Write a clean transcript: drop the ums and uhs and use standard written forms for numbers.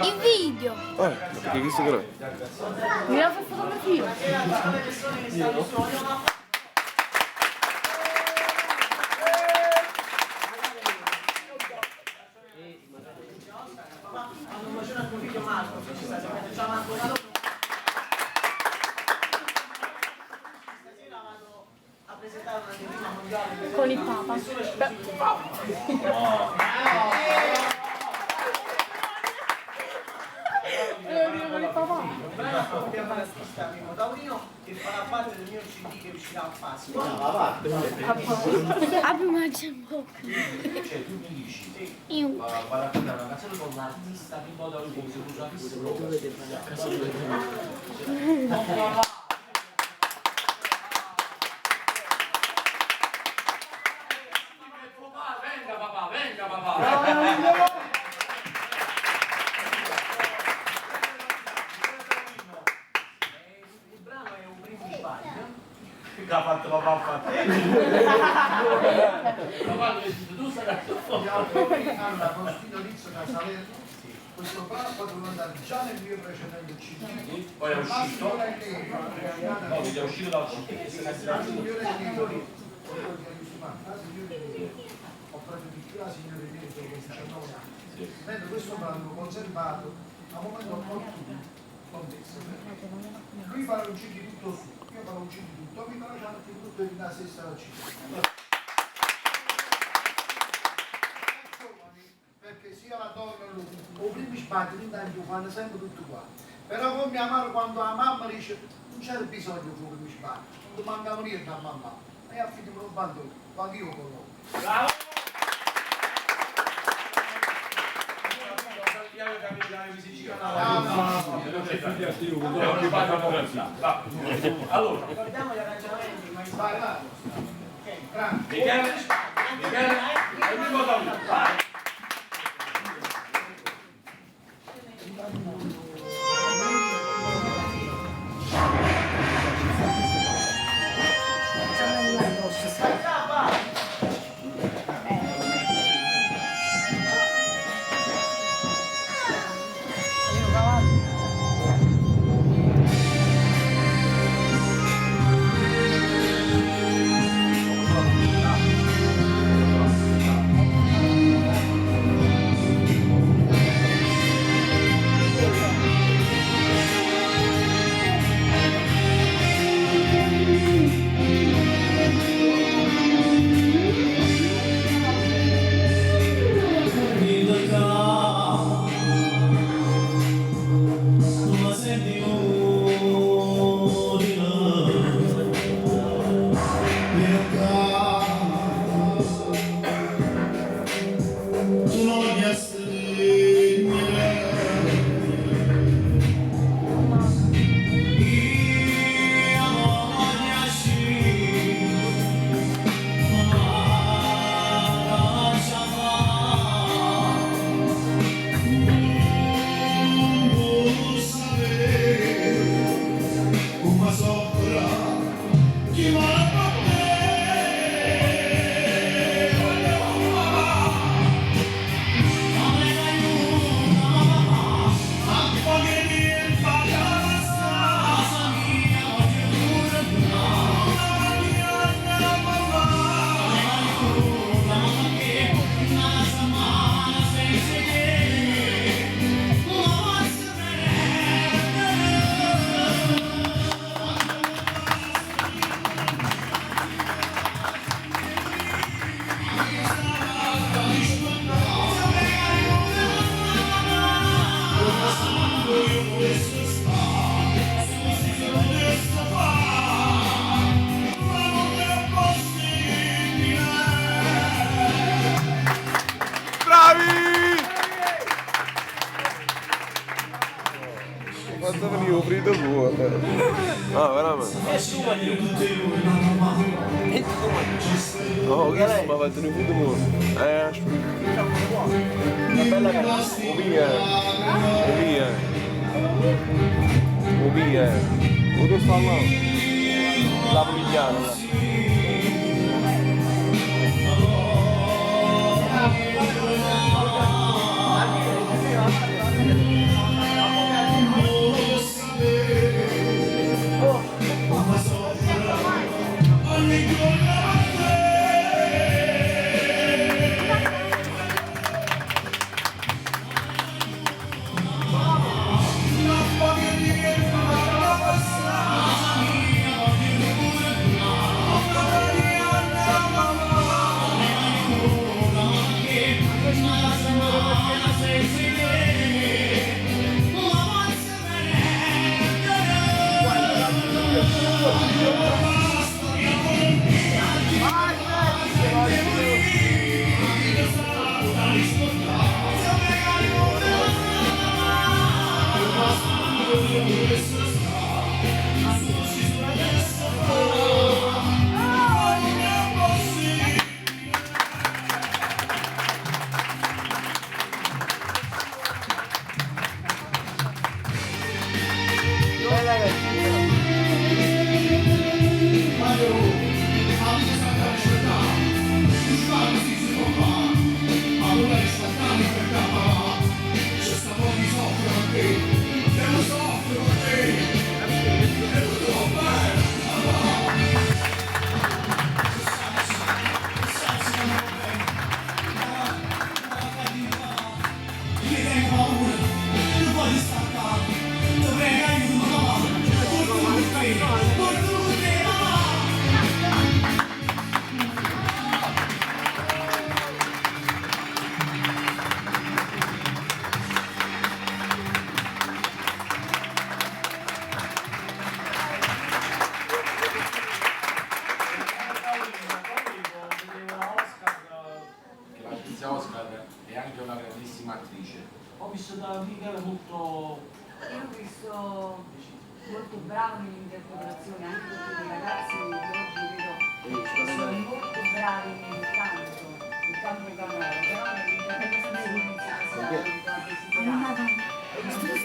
Il video! Ma perché questo che è? Mi ha fatto fotografia. Con il Papa. Volevo dire con il papà. Abbiamo l'artista Mimmo Taurino che farà parte del mio CD che uscirà a Pasqua. Apri una bocca. Cioè tu mi dici, Io. vado a cantare una canzone con l'artista Mimmo Taurino come se fosse una fissa Venga papà, venga papà! Il brano è un primo sbaglio. Che ha fatto papà ha fatto. Papà dove tu stai Gli autori hanno Agostino Rizzo da Salerno. Questo brano poteva andare già nel mio precedente CD. Poi è Ma uscito. signora Neri, è andata- No, che è uscito dal CD. La signora Neri, voglio dire, la signora Neri, ho preso di più la signora Neri dopo 19 anni. Mentre questo brano l'ho conservato a momento opportuno, l'ho messo. Lui farà un CD tutto su, io farò un CD tutto, mi però c'è tutto nella stessa CD. Perché sia la donna che l'uomo, o primi sbagli, l'intanto fanno sempre tutto qua. Però con mia madre quando la mamma dice non c'era bisogno che tu mi sbagli, non ti mancava niente a mamma. E a fine un bandone, vado io con loro. Bravo! Allora, Ricordiamo gli arrangiamenti, ma Vai, vai. Ok, grande. Michele, Michele, e Mimmo Taurino, vai! Uma sombra que mata. Bravi! Ho fatto venire un freddo cuore. Ah, veramente? No, questo mi ha fatto un freddo cuore. Aspetta. O mia. O mia. O mia. O dove sta là? La Pomigliana. là. Thank Bella ragazzina. Vedevo la Oscar, Che la Patrizia Oscar è anche una grandissima attrice. ho visto da Michele molto Io ho visto molto bravo nell'interpretazione, anche perché i ragazzi di oggi vedo che sono molto bravi.